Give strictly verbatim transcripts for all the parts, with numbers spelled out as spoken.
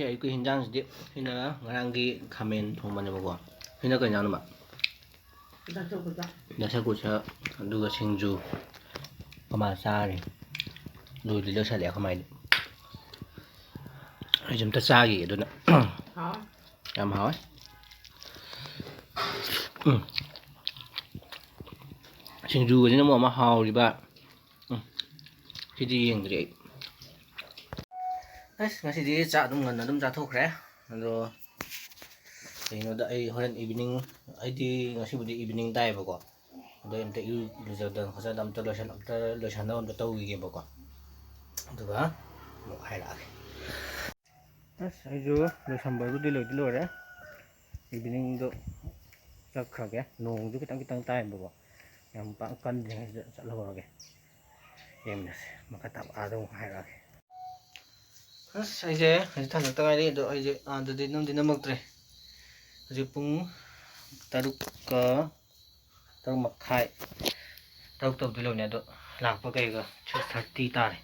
ꯑꯌꯨꯛꯀꯤ ꯍꯤꯟꯖꯥꯡꯁꯤꯗꯤ ꯁꯤꯅ ꯉꯔꯥꯡꯒꯤ ꯈꯥꯃꯦꯟ ꯊꯣꯡꯕꯅꯦꯕꯀꯣ꯫ ꯁꯤꯅ ꯀꯩ ꯍꯤꯟꯖꯥꯡꯅꯣꯕ? ꯗꯁꯀꯨꯁ꯫ ꯗꯁꯀꯨꯁ, ꯑꯗꯨꯒ ꯁꯤꯡꯖꯨ꯫ ꯑꯩꯈꯣꯏ ꯃꯥ ꯆꯥꯔꯤ꯫ ꯂꯣꯏꯗꯤ ꯂꯣꯏꯁꯜꯂꯛꯑꯦ ꯑꯩꯈꯣꯏ ꯃꯥꯏꯗꯤ꯫ ꯑꯩꯁꯨ ꯑꯝꯇ ꯆꯥꯈꯤꯒꯦ ꯑꯗꯨꯅ꯫ ꯍꯥꯎ꯫ ꯌꯥꯝ ꯍꯥꯎꯋꯦ꯫ ꯎꯝ꯫ ꯁꯤꯡꯖꯨꯒꯁꯤꯅ ꯃꯔꯣꯜ ꯑꯃ ꯍꯥꯎꯔꯤꯕ꯫ ꯎꯝ꯫ ꯁꯤꯗꯤ ꯌꯦꯡꯗ꯭ꯔꯤ ꯑꯩ꯫ ꯑꯁ, ꯉꯁꯤꯗꯤ ꯆꯥꯛ ꯑꯗꯨꯝ ꯉꯟꯅ ꯑꯗꯨꯝ ꯆꯥꯊꯣꯛꯈ꯭ꯔꯦ꯫ ꯑꯗꯣ ꯀꯩꯅꯣꯗ ꯑꯩ ꯍꯣꯔꯦꯟ evening, ꯑꯩꯗꯤ ꯉꯁꯤꯕꯨꯗꯤ evening ꯇꯥꯏꯌꯦꯕꯀꯣ꯫ ꯑꯗꯣ ꯑꯩ ꯑꯝꯇ ꯏꯔꯨ ꯂꯨꯖꯗꯅ ꯈꯣꯠꯆꯗꯅ ꯑꯝꯇ ꯂꯣꯏꯁꯟ-, ꯑꯝꯇ ꯂꯣꯏꯁꯟꯅꯕ ꯑꯝꯇ ꯇꯧꯈꯤꯒꯦꯕꯀꯣ꯫ ꯑꯗꯨꯒ ꯑꯃꯨꯛ ꯍꯥꯏꯔꯛꯑꯒꯦ꯫ ꯑꯁ, ꯑꯩꯁꯨ ꯂꯣꯏꯁꯟꯕꯕꯨꯗꯤ ꯂꯣꯏꯗꯤ ꯂꯣꯏꯔꯦ꯫ Eveningꯗꯣ ꯆꯠꯈ꯭ꯔꯒꯦ꯫ ꯅꯣꯡꯁꯨ ꯈꯤꯇꯪ ꯈꯤꯇꯪ ꯇꯥꯏꯌꯦꯕꯀꯣ꯫ ꯌꯥꯝ ꯄꯥꯛ ꯀꯟꯗ꯭ꯔꯤꯉꯩꯁꯤꯗ ꯆꯠꯍꯧꯔꯒꯦ꯫ ꯌꯦꯡꯃꯤꯟꯅꯁꯦ꯫ ꯃꯈꯥ ꯇꯥꯕ ꯑꯥꯗ ꯑꯃꯨꯛ ꯍꯥꯏꯔꯛꯑꯒꯦ꯫ ꯑꯁ, ꯑꯩꯁꯦ ꯍꯧꯖꯤꯛ ꯊꯥꯡꯒꯠꯇ ꯉꯥꯏꯔꯤ꯫ ꯑꯗꯣ ꯑꯩꯁꯦ ꯑꯥꯗꯗꯤ ꯅꯝꯗꯤ ꯅꯝꯃꯛꯇ꯭ꯔꯦ꯫ ꯍꯧꯖꯤꯛ ꯄꯨꯡ ꯇꯔꯨꯛꯀ, ꯇꯔꯨꯛ ꯃꯈꯥꯏ, ꯇꯔꯨꯛ ꯇꯧꯗꯤ ꯂꯧꯅꯦ꯫ ꯑꯗꯣ ꯂꯥꯛꯄ ꯀꯩꯒ six thirty ꯇꯥꯔꯦ꯫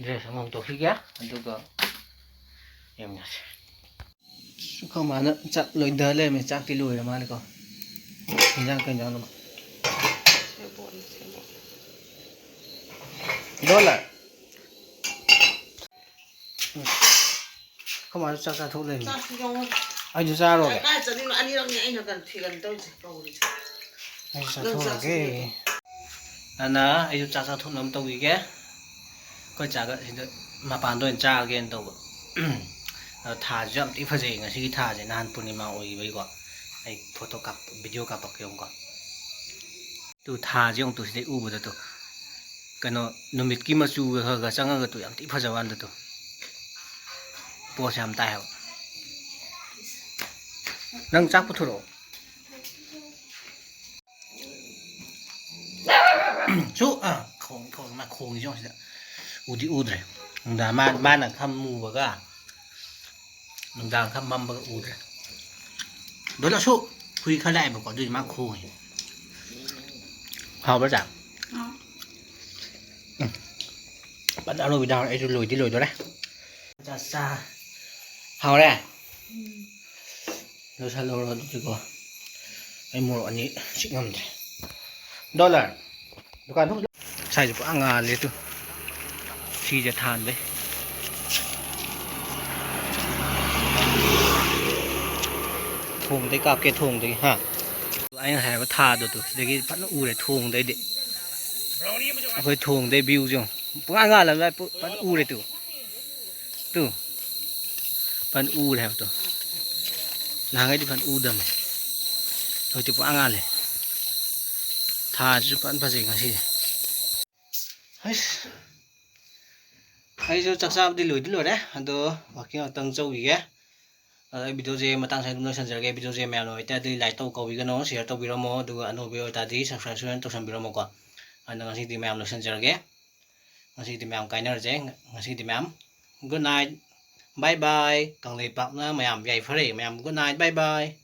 Dress ꯑꯃ ꯍꯣꯡꯗꯣꯛꯈꯤꯒꯦ, ꯑꯗꯨꯒ ꯌꯦꯡꯃꯤꯟꯅꯁꯦ꯫ ꯑꯩꯈꯣꯏ ꯃꯥꯅ ꯆꯥꯛ ꯂꯣꯏꯗ ꯂꯩꯔꯝꯃꯦ꯫ ꯆꯥꯛꯇꯤ ꯂꯣꯏꯔ ꯃꯥꯜꯂꯦꯀꯣ꯫ ꯏꯟꯖꯥꯡ ꯀꯩ ꯏꯟꯖꯥꯡꯅꯣ? ꯁꯦꯕꯣꯠꯅꯤ, ꯁꯦꯕꯣꯠ꯫ ꯗꯣꯂꯔ꯫ ꯎꯝ꯫ ꯑꯩꯈꯣꯏ ꯃꯥꯁꯨ ꯆꯥꯛ ꯆꯥꯊꯣꯛ ꯂꯩꯔꯝꯃꯦ꯫ ꯆꯥꯛꯁꯤ ꯌꯦꯡꯉꯣ꯫ ꯑꯩꯁꯨ ꯆꯥꯔꯣꯒꯦ꯫ ꯀꯥꯏ ꯆꯠꯂꯤꯅꯣ? ꯑꯅꯤꯔꯛꯅꯤ ꯑꯩꯅ ꯀꯩꯅꯣ ꯊꯤꯒꯅꯤ ꯇꯧꯔꯤꯁꯦ, ꯀꯧꯔꯤꯁꯦ꯫ ꯑꯩꯁꯨ ꯅꯪ ꯆꯥꯊꯣꯛꯑꯒꯦ꯫ ꯆꯥꯛꯁꯤ ꯑꯅ ꯑꯩꯁꯨ ꯆꯥꯛ ꯆꯥꯊꯣꯛꯅꯕ ꯇꯧꯈꯤꯒꯦ꯫ ꯑꯩꯈꯣꯏ ꯆꯥꯒ ꯁꯤꯗ ꯃꯄꯥꯟꯗ ꯑꯣꯏꯅ ꯆꯥꯔꯒꯦꯅ ꯇꯧꯕ꯫ ꯑꯗꯣ ꯊꯥꯁꯤꯁꯨ ꯌꯥꯝ ꯊꯤ ꯐꯖꯩ ꯉꯁꯤꯒꯤ ꯊꯥꯁꯦ, ꯅꯍꯥꯟ ꯄꯨꯔꯅꯤꯃꯥ ꯑꯣꯏꯈꯤꯕꯒꯤꯀꯣ꯫ ꯑꯩ ꯐꯣꯇꯣ ꯀꯥꯞ-, video ꯀꯥꯞꯄꯛꯀꯦ ꯌꯦꯡꯉꯨꯀꯣ꯫ ꯇꯨ ꯊꯥꯁꯦ ꯌꯦꯡꯉꯨ ꯇꯨ, ꯁꯤꯗꯩ ꯎꯕꯗ ꯇꯨ꯫ ꯀꯩꯅꯣ, ꯅꯨꯃꯤꯠꯀꯤ ꯃꯆꯨꯒ ꯈꯔ ꯈꯔ ꯆꯪꯉꯒ ꯇꯨ ꯌꯥꯝ ꯊꯤ ꯐꯖꯕ ꯋꯥꯅꯤꯗ ꯇꯨ꯫ ꯄꯣꯁ ꯌꯥꯝ ꯇꯥꯏ ꯍꯥꯏꯕ꯫ ꯅꯪ ꯆꯥꯛ ꯄꯨꯊꯣꯔꯛꯑꯣ꯫ ꯁꯨ, ꯑꯥ, ꯈꯣꯡ-, ꯈꯣꯡ-, ꯃꯥ ꯈꯣꯡꯉꯤꯁꯦ ꯌꯦꯡꯉꯨ ꯁꯤꯗ꯫ ꯎꯗꯤ ꯎꯗ꯭ꯔꯦ꯫ ꯅꯨꯡꯗꯥꯡ ꯃꯥ-, ꯃꯥꯅ ꯈꯔ ꯃꯨꯕꯒ ꯅꯨꯡꯗꯥꯡ ꯈꯔ ꯃꯝꯕꯒ ꯎꯗ꯭ꯔꯦ꯫ ꯑꯗꯣ ꯂꯁꯨ ꯍꯨꯏ ꯈꯔ ꯂꯥꯛꯑꯦꯕꯀꯣ, ꯑꯗꯨꯏꯁꯨ ꯃꯥ ꯈꯣꯡꯉꯤ꯫ ꯍꯥꯎꯕ꯭ꯔꯥ ꯆꯥ? ꯍꯥꯎ꯫ ꯎꯝ꯫ ꯐꯖꯅ ꯑꯔꯣꯏꯕꯤꯗ ꯍꯥꯎꯔꯦ꯫ ꯑꯩꯁꯨ ꯂꯣꯏꯗꯤ ꯂꯣꯏꯗꯣꯔꯦ꯫ ꯆꯥ ꯆꯥ꯫ ꯍꯥꯎꯔꯦ? ꯎꯝ꯫ ꯂꯣꯏꯁꯜꯍꯧꯔꯣ ꯑꯗꯨꯗꯤꯀꯣ꯫ ꯑꯩ ꯃꯣꯔꯣꯛ ꯑꯅꯤ ꯆꯤꯛ ꯉꯝꯗ꯭ꯔꯦ꯫ ꯗꯣꯂꯔ꯫ ꯗꯨꯀꯥꯟ ꯊꯣꯛ-, ꯁ꯭ꯋꯥꯏꯁꯦ ꯄꯨꯔꯥ ꯉꯥꯜꯂꯦ ꯇꯨ꯫ ꯁꯤꯁꯦ ꯊꯥꯟꯕꯩ꯫ ꯊꯣꯡꯗꯩ ꯀꯥꯞꯀꯦ, ꯊꯣꯡꯗꯒꯤ, ꯍꯥ? ꯑꯩꯅ ꯍꯥꯏꯕ ꯊꯥꯗꯣ ꯇꯨ, ꯁꯤꯗꯒꯤ ꯐꯖꯅ ꯎꯔꯦ ꯊꯣꯡꯗꯩꯗꯤ꯫ ꯑꯩꯈꯣꯏ ꯊꯣꯡꯗꯩ view ꯁꯦ ꯌꯦꯡꯉꯨ꯫ ꯄꯨꯡꯉꯥꯟ ꯉꯥꯜꯂꯕ ꯂꯥꯏ ꯄꯨ-, ꯐꯖꯅ ꯎꯔꯦ ꯇꯨ꯫ ꯇꯨ꯫ ꯐꯖꯅ ꯎꯔꯦ ꯍꯥꯏꯕ ꯇꯨ꯫ ꯅꯍꯥꯟꯈꯩꯗꯤ ꯐꯖꯅ ꯎꯗꯕꯅꯦ꯫ ꯍꯧꯖꯤꯛꯇꯤ ꯄꯨꯡꯉꯥꯟ ꯉꯥꯜꯂꯦ꯫ ꯊꯥꯁꯤꯁꯨ ꯐꯖꯅ ꯐꯖꯩ ꯉꯁꯤꯁꯦ꯫ ꯍꯩꯁ꯫ ꯑꯩꯁꯨ ꯆꯥꯛ ꯆꯥꯕꯗꯤ ꯂꯣꯏꯗꯤ ꯂꯣꯏꯔꯦ꯫ ꯑꯗꯣ walking ꯉꯥꯛꯇꯪ ꯆꯧꯈꯤꯒꯦ꯫ ꯑꯗꯣ ꯑꯩ video ꯁꯦ ꯃꯇꯥꯡ ꯁ꯭ꯋꯥꯏꯗ ꯑꯗꯨꯝ ꯂꯣꯏꯁꯤꯟꯖꯔꯒꯦ꯫ Video ꯁꯦ ꯃꯌꯥꯝ ꯅꯨꯡꯉꯥꯏꯇꯥꯔꯗꯤ like ꯇꯧ ꯀꯥꯎꯕꯤꯒꯅꯨ, share ꯇꯧꯕꯤꯔꯝꯃꯣ, ꯑꯗꯨꯒ ꯑꯅꯧꯕ ꯑꯣꯏꯇꯥꯔꯗꯤ subscribe ꯁꯣꯏꯗꯅ ꯇꯧꯁꯟꯕꯤꯔꯝꯃꯣꯀꯣ꯫ ꯑꯗꯣ ꯉꯁꯤꯗꯤ ꯃꯌꯥꯝ ꯂꯣꯏꯁꯤꯟꯖꯔꯒꯦ꯫ ꯉꯁꯤꯗꯤ ꯃꯌꯥꯝ ꯀꯥꯏꯅꯔꯁꯦ꯫ ꯉꯁꯤꯗꯤ ꯃꯌꯥꯝ good night, bye bye꯫ ꯀꯪꯂꯩꯄꯥꯛꯅ ꯃꯌꯥꯝ ꯌꯥꯏꯐꯔꯦ꯫ ꯃꯌꯥꯝ good night, bye bye꯫